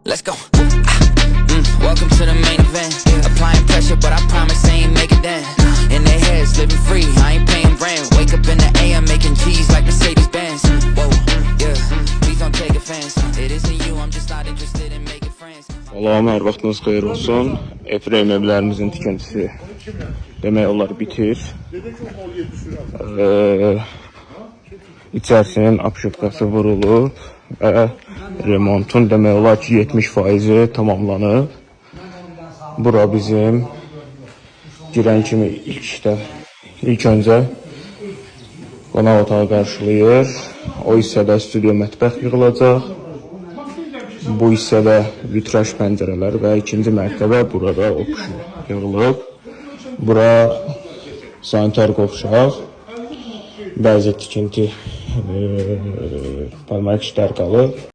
Let's go. Welcome to the main event. Applying pressure, but I promise I ain't make a dent. In their heads, living free, I ain't paying rent. Wake up in the AM, making cheese like Mercedes Benz. Whoa, yeah. Please don't take offense. It isn't you, I'm just not interested in making friends. Salam, hər vaxtınız xeyir olsun. Efrem evlərimizin tikintisi demək olar bitir. İçərisinin apşıvkası vurulub və remontun demək olar ki 70%-i tamamlanıb. Bura bizim girən kimi ilk öncə qonaq otağı qarşılayır. O hissədə studio mətbəx yığılacaq. Bu hissədə vitraj pəncərələr və ikinci mərtəbə burada opşu yığılıb. Bura sanitar qovşaq, bəzi tikinti parmak işlər qalıb.